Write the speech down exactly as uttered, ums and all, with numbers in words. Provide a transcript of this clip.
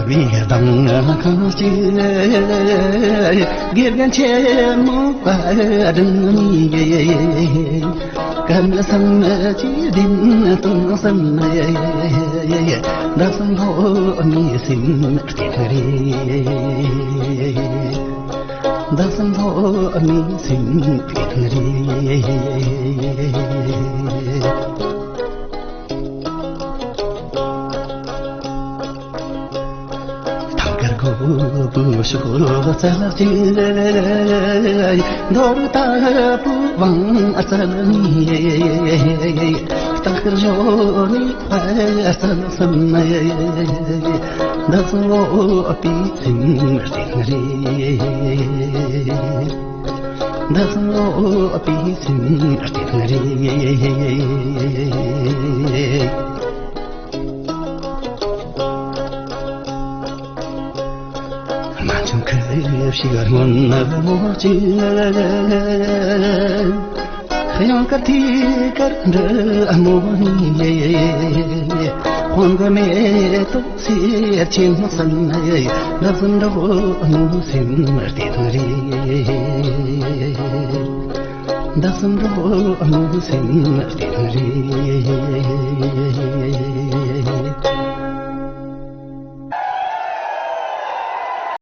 བའི་གདངས་ཁང་གཅིག་དགེ་རྒན་ཆེན་མོ་བཀའ་དྲིན་ནི། སྐལ་བཟང་གྱི་བདེན་དོན་བསམ་ན། བདག་བསམ་ལྷོ་མའི་སེམས་བསྟན་རེ། བདག་བསམ་ལྷོ་མའི་སེམས་བསྟན་རེ། ཐང་དཀར་སྒོ་བུ་ཤོག་རྩ་ལ་ཅི། མདོར་ལྟ་བུ་དབང་རྩལ་ནི། རྟ་ཁར་ཞོན་ནི་ཕ་རྩལ་བསམ་ན། བདག་བསམ་ལྷོ་པའི་སེམས་བསྟན་རེ། བདག་བསམ་ལྷོ་པའི་སེམས་བསྟན་རེ། མ་བྱུང་ཁ་ཞིག་སྔོན་མོ་ཅི། གཡང་དཀར་ཐིག་དཀར་འདྲ་མོ་ནི། དཔང་གི་མེ་ཏོག་སེར་ཆེན་བསམ་ན། བདག་བསམ་འགྲོ་མོ་སེམས་བདེ་ཐང་རེད། བདག་བསམ་འགྲོ་མོ་སེམས་བདེ་ཐང་རེད།